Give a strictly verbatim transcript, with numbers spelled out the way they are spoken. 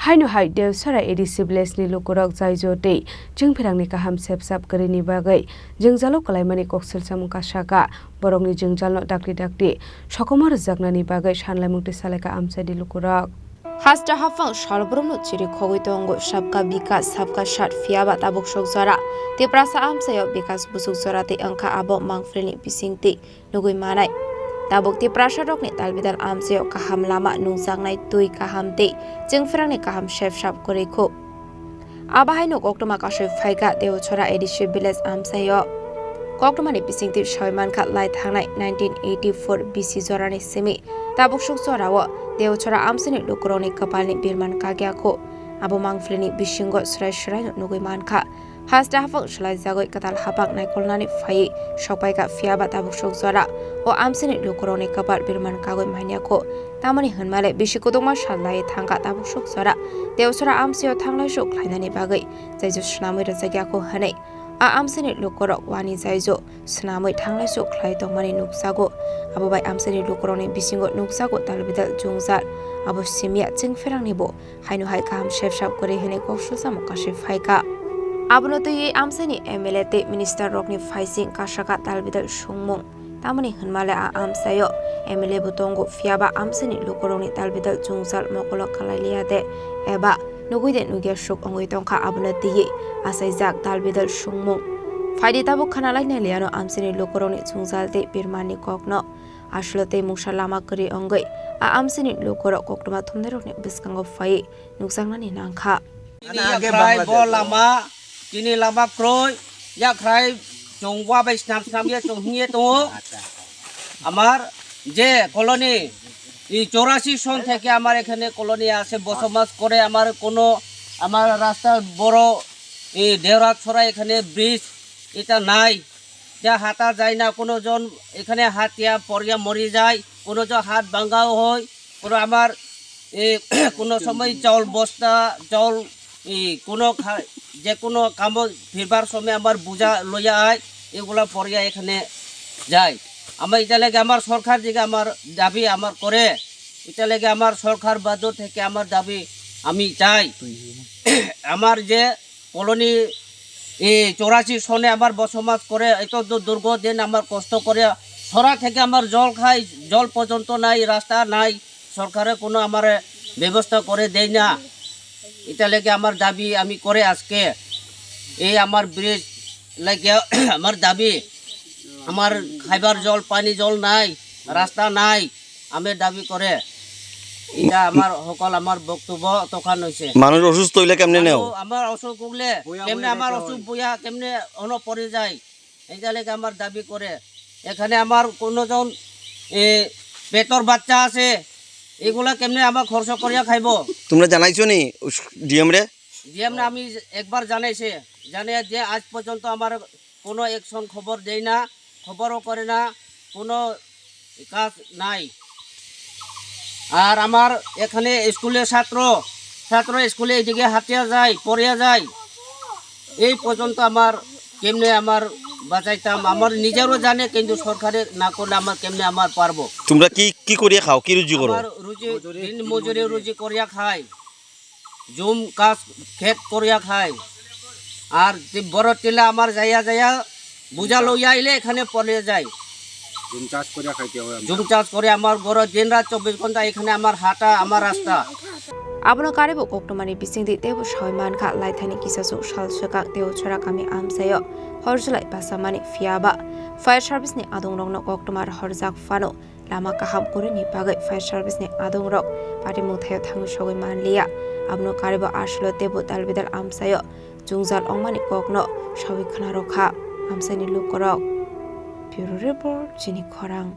Haino hai Deosara A D C village ni lukurok jaijo tei chwngphirangni kaham sepsap kwrwini bagwi jwngjalo kwlaimani koksil samung kasaka. Borokni jwngjalno dakti dakti sokomor rwjaknani bagwi sanlaimung twi salaikha amchaini lukurok. Hasta haphang salbrumno chiri khogwi tongo, sabka bikas, sabka sat, phiyaba tabuk sok jora. Tiprasa amchaio bikas busuk jora tei wngkha abo mangphrwini bisingtwi nugwi manai. Tabuk Tiprasa rokni talbidal amchaio kaham lama nungjaknai, twi kaham tei chwngphrangni kaham sepsap kwrwi khu. Abo haino koktwma kasui phaikha Deochora A D C village amchaio. Koktwmani bisingtwi sawi mankha lai thangnai nineteen eighty-four B C jorani simi tabuk suk jorao Deochora amchaini lukurokni kwpalni birman kagya khu. Abo mangphlini bisingo swrai swraino nugwi mankha. Hasta haphang swlaijagwi kwtal haphang naikolnani phaiwi sokpaikha, phiyaba tabuk suk jora o amchaini lukurokni kwpal birman kagwi manya khu. Tamoni hwnmale bisi kudukma sal laiwi thangkha tabuk suk jora Deochora amchaio thanglai suk khlainani bagwi jaijo swnamwi rwjakya khu hwnwi a amchaini lukurok wani jaijo swnamwi thanglai suk khlai tongmani nukjago. Abo bai amchaini lukurokni bisingo nukjago talbidal jwngjal, abo simiya chwngphrangnibo haino hai kaham sepsap kwrwi hwnwi kok sujamo kasui phaikha. Abono twiwi amchaini M L A tei minister rokni phaising kasaka talbidal sungmung. Tamoni hwnmale a amchaio M L A bo tongo, phiyaba amchaini lukurokni talbidal jwngjal mokolo kalailiya de eba nugwi de nugya suk wngwi tongkha, abono twiwi achaijak talbidal sungmung. Phaidi tabuk khanalai nailiyano amchaini lukurokni jwngjal tei birmani kokno. Aswlo tei mungsa lama kwrwi wngwi a amchaini lukurok koktwma thumnairokni bwskango phaiwi nukjaknani nangkha. Chini yakhrai bo lama, chini lama kroi, yakhrai chwng wa bai snam snam ye chwng hing ye tongo. আমার যে কলোনি, এই চৌরাশি সন থেকে আমার এখানে কলোনি আছে, বসবাস করে। আমার কোনো, আমার রাস্তার বড় এই দেওরাছড়া এখানে ব্রিজ এটা নাই, যা হাঁটা যায় না, কোনো জন এখানে হাতিয়া পড়িয়া মরে যায়, কোনো জন হাত ভাঙ্গাও হয়, কোনো আমার, এ, কোনো সময় চাউল বস্তা, চাউল, এ, কোনো খা-, যে কোনো কামো ফিরবার সময় আমার বোঝা লইয়া আয়, এগুলা পড়িয়া এখানে যায়। আমার এটা লাগে আমার সরকার দিকে আমার দাবি আমার করে, এটা লাগে আমার সরকার বাধ্য থেকে আমার দাবি আমি চাই। আমার যে কলোনি, এই চৌরাশি সনে আমার বসবাস করে, এত দু-, দীর্ঘদিন আমার কষ্ট করে, সরা থেকে আমার জল খাই, জল পর্যন্ত নাই, রাস্তা নাই, সরকারে কোনো আমার ব্যবস্থা করে দেয় না। এটা লেগে আমার দাবি আমি করে আজকে। এই আমার ব্রিজ লেগে আমার দাবি, আমার খাইবার জল, পানি জল নাই, রাস্তা নাই। আমি দাবি করে, এটা আমার সকল আমার বক্তব্য তখন হইছে। মানুষ অসুস্থ হইলে কেমনে নেও? আমার অসুখ হইলে বইয়া কেমনে বইয়া আমার অসুখ হইছে। বইয়া কেমনে অনো পড়ে যায়, এটা লেগে আমার দাবি করে। এখানে আমার কোনো জন, এ, পেটর বাচ্চা আছে, এগুলা কেমনে আমার খরচ করিয়া খাইবো? তোমরা জানাইছো নি ডিএম রে? ডিএম রে আমি একবার জানাইছে, জানিয়ে যে আজ পর্যন্ত আমার কোনো একশন খবর দেয় না, খবরও করে না, কোনো কাজ নাই। আর আমার এখানে স্কুলে ছাত্র, ছাত্র স্কুলে এদিকে হাতিয়া যায়, পড়িয়া যায়। এই পর্যন্ত আমার কেমনে আমার বাঁচাইতাম, আমার নিজেরও জানে, কিন্তু সরকারে না করলে আমার কেমনে আমার পারবো? তোমরা কি, কি করিয়া খাও, কি রুজি করো? আমার রুজি, দিন মজুরি রুজি করিয়া খাই। জুম কাজ খেত করিয়া খায়। আর তি-, বড় টিলা আমার যাইয়া যাইয়া বুঝা লইয়া আইলে এখানে পড়ে যায়। জুম চাষ করিয়া খাইতে হয় আমরা। জুম চাষ করে আমার ঘরে দিন রাত চব্বিশ ঘন্টা এখানে আমার হাঁটা, আমার রাস্তা। Abono karibo koktwmani bisingtwi teibo sawi mankha, laithani kisasuk sal swkang tei Uchora kami amchaio hor chwlai basamani, phiyaba fire service ni adongrokno koktwma rohorjak phano. Lama kaham kwrwini bagwi fire service ni adongrok patimung thaio thangwi sogwi manliya. Abono karibo aswlo teibo dalbidal amchaio jwngjal wngmani kokno sawi khwnarokha amchaini lukurok. Bureau Report, Chini Khorang.